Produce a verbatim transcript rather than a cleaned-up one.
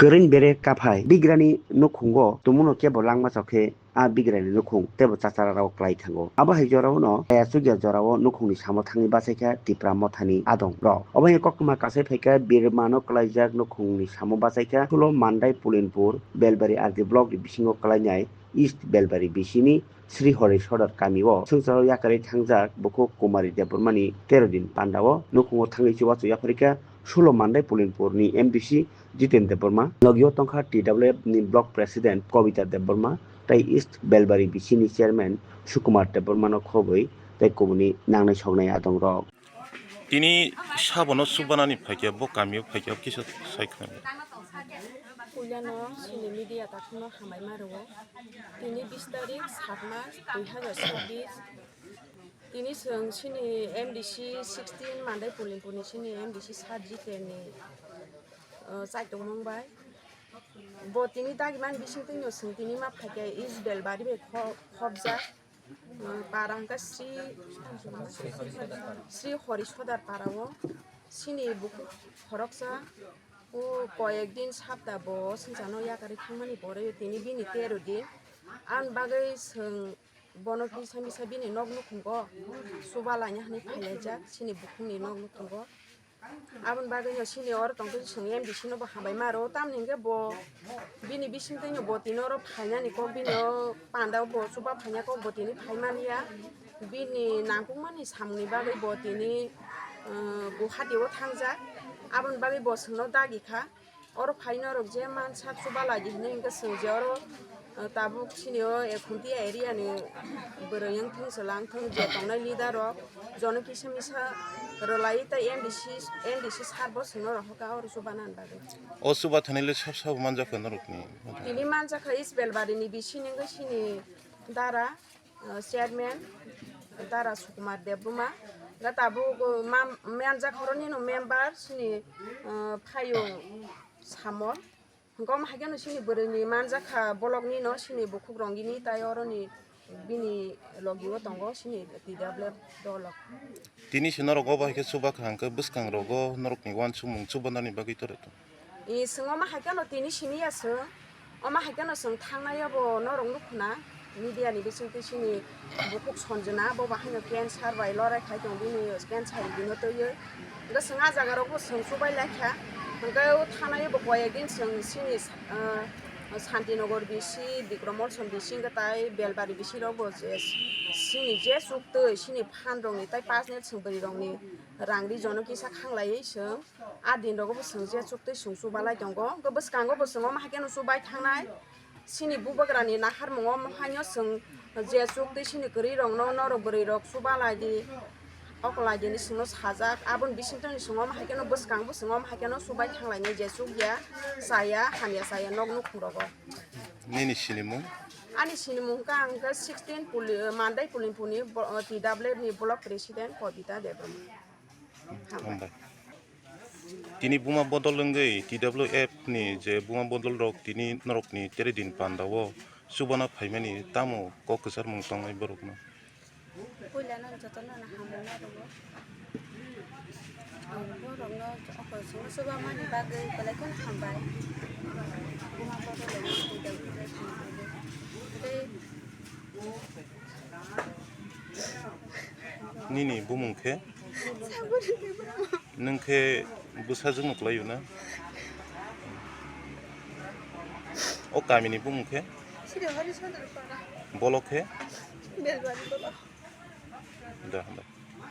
Kwrwini bere kaphai bigrani nukhungo tumuno kebo langma chokhe a bigrani nukhung tebo chachara rao klai thango. Abo hai jorao no kaya chukya jorao nukhungni samo thangwi bachaikha Tipra Mothani adong rok. Obo hai koktwma kasai phaikha Birmano klaijak nukhungni samo bachaikha Sulo Mandai Pulinpur Belbari R D block ni bisingo klainai East Belbari bisini Sri Hori Sodar kamio swngcharo yakarwi thangjak bukhuk Kumari Debbarmani tero din pandao nukhungo thangwi chubachu yapharikha Sulo Mandai Pulinpurni M D C Jiten Debbarma, logio tongkha T W F ni Block President Kobita Debbarma tei East Belbari bisini Chairman Sukumar Debbarmano khobwi tei kubuni nangnai soknai adongrok. Tini sabono chubanani phaikhe bo kamio phaikhe kisa sai khna. Puilano chini media takhukno hambai ma rwo. Tini bis tarik sat mas dui hazar chhabbish. Tini chwng chini M D C sixteen Mandai Pulinpurni chini M D C sat Jiten ni, uh, chaitung mung bai. Bo tini dagi man bising twi no chwng tini ma phaikhe East Belbari bai kho-, khobjak. Para hwnkhe Sri, Sri Hori Sodar para o chini bukhuk khoroksa o koyek din sapta bo swngchano yakarwi thangmani pore tini bini tero din. Aboni bagwi chwng bono kisa misa bini nok nukhungo chuba laina hwnwi phailaijak chini bukhukni nok nukhungo. Aboni bagwi no sini oro tongtwi chwng M D C no bo hambai ma rwo, tamni hwnkhe bo bini bisingtwi no bo tini oro phainani kok, bini o panda o bo chuba phaina kok bo tini phai man ya. Bini nangkukmani samungni bagwi bo tini, uh, Guwahati o thangjak. Aboni bagwi bo chwngno dagi kha. Oro phai norok je mansa chuba laidi hinwi hwnkhe chwng je oro, uh, tabuk sini o Ekhuntia area ni bwrwi wng thung chwla wng thung je tongnai leader rok jono kisa misa rwlai tei M D C, M D C sir bo chwngno rohor kha oro chuba nani bagwi. O chuba thani le sab sabo manjakha norokni? Tini manjakha East Belbari ni bising wngwi sini dara, uh, chairman Dara Sukumar Debbarma, ga tabuk, uh, mam-, manjak horoni no member sini, uh, Phayung Samol. Hwnkhe omo hai kheno sini bwrwini manjakha block ni no sini bukhuk rongini tai oroni bini logi o tongo sini T W F dolo. Tini se norok obo hai khe chuba kha hwnkhe bwskang rogo norokni uansukmung chubanani bagwi tore tong. I chwng omo hai kheno tini simi ya chwng, omo hai kheno chwng thangnai obo norok nukhuna media ni bisingtwi sini bukhuk Sanjana bo ba haino cancer bai lorai khai tong bini cancer bino twiwi. Hwnkhe chwng ah jaga rok bo chwng chubai lai kha. Hwnkhe o thanai obo koyek din chwng sini, ah, Santinagar B C, Bikram Molsom B C hwnkhe tai Belbari B C rok bo je sini je chuktwi sini phan rok ni tai personal chwng bwrwi rok ni rang ri jono kisa khanglaiwi chwng. A din rogo bo chwng je chuktwi chwng chubalai tongo. Hwnkhe bwskango bo chwng omo hai kheno chubai thangnai. Chini bubagrani naharmungo omo haino chwng je chuktwi chini kwrwi rokno norok bwrwi rok chubalai di. Okolai dini chwngno sajak. Aboni bisingtwi chwng omo hai kheno bwskang bo chwng omo hai kheno chubai thanglainai je chukya, chaya, hamya chaya nok nukhung rogo. Nini sinimung? Ani sinimung hwnkha ang khe sixteen Puli-, Mandai Pulinpuni bo-, T W F ni block president Kobita Debbarma. Hambai. Tini buma bodol wngwi T W F ni je buma bodol rok tini norokni tere din panda o chubana phaimani tamo kok kwcharmung tongnai borokno? Puila no jotono no hambai ma rwo. Borokno okol songno chubamani bagwi belai kheno hambai. Buma bodol wngwi T W F ni bagwi. Tei Nini bumung khe? Nwng khe bwsajwkno kwlaio na? O kamini bumung khe? Bolok khe? Da, da.